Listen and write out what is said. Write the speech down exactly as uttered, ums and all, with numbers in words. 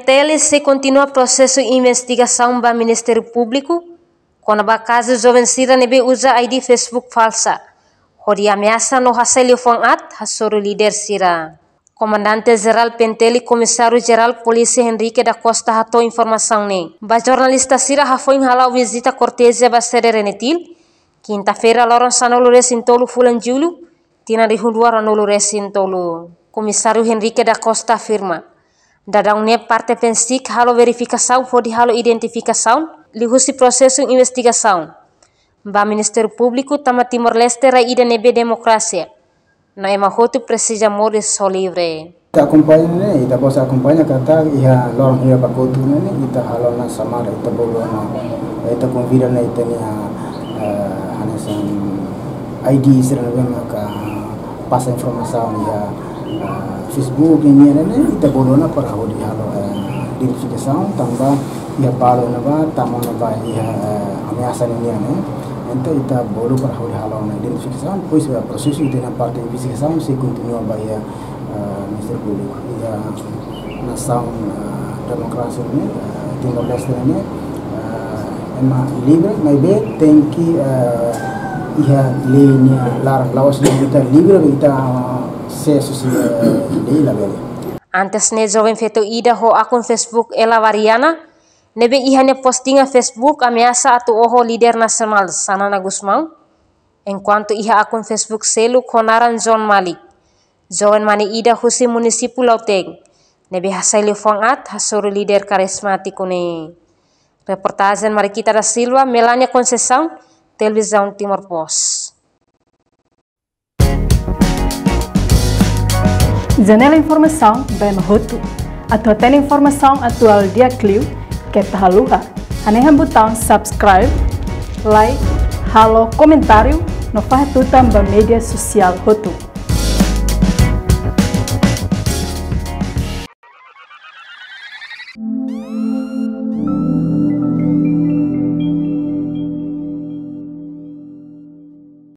T L C kontinua prosesu investigasaun ba Ministériu Públiku kona-ba kazu joven sira ne'ebé uza I D Facebook falsa hodi ameasa no hasai liafuan aat hasoru líder sira. Komandante Jerál P N T L, Komisáriu Jerál Polísia Henrique da Costa hato'o informasaun ne'e ba jornalista sira hafoin hala'o vizita kortezia ba sede RENETIL, kinta-feira loron sanulu-resin-tolu fulan Jullu, tinan rihun rua ruanulu-resin-tolu. Komisáriu Henrique da Costa afirma, daudaun ne'e parte PNSIK halo verifikasaun hodi halo identifikasaun liuhusi prosesu investigasaun ba Ministériu Públiku tanba Timor-Leste rai ida ne'ebé demokrasia no ema hotu presiza moris ho livre. Ita akompaña ne'e, ita bos akompaña katak iha loron hira ba kotuk ne'e, ita halo ona xamada, ita bolu ona, ita konvida ona ita-nia, eh, hanesan I D sira ne'ebé maka pasa informasaun iha, eh, Facebook nian ne'e, ita bolu ona para hodi halo, eh, identifikasaun tanba iha balu ne'ebá tama ona ba iha, eh, ameasa nian ne'e. Entaun ita bolu para hodi halo ona identifikasaun, depois, eh, prosesu ita-nia parte investigasaun sei kontinua ba iha, eh, Ministériu Públiku. Iha nasaun, eh, demokrasia ne'e, eh, Timor-Leste ne'e, eh, ema livre, maibé tenke, eh, iha lei nia laran, la'ós ita livre, ita, eh, sesu husi, eh, lei labele. Antes ne'e joven feto ida ho akun Facebook Ela Variana, ne'ebé iha nia postingan Facebook ameasa atu oho líder nasionál Xanana Gusmão, enkuantu iha akun Facebook seluk ho naran John Malik, joven mane ida husi munisípiu Lautein, ne'ebé hasai liafuan aat hasoru líder karizmátiku ne'e. Reportajen Mariquita da Silva, Melania Conceição, Televizaun Timor Post. Janela informasaun ba ema hotu. Atu hatene informasaun atuál di'ak liu, keta haluha hanehan butaun subscribe, like, halo komentáriu no fahe tutan ba média sosiál hotu.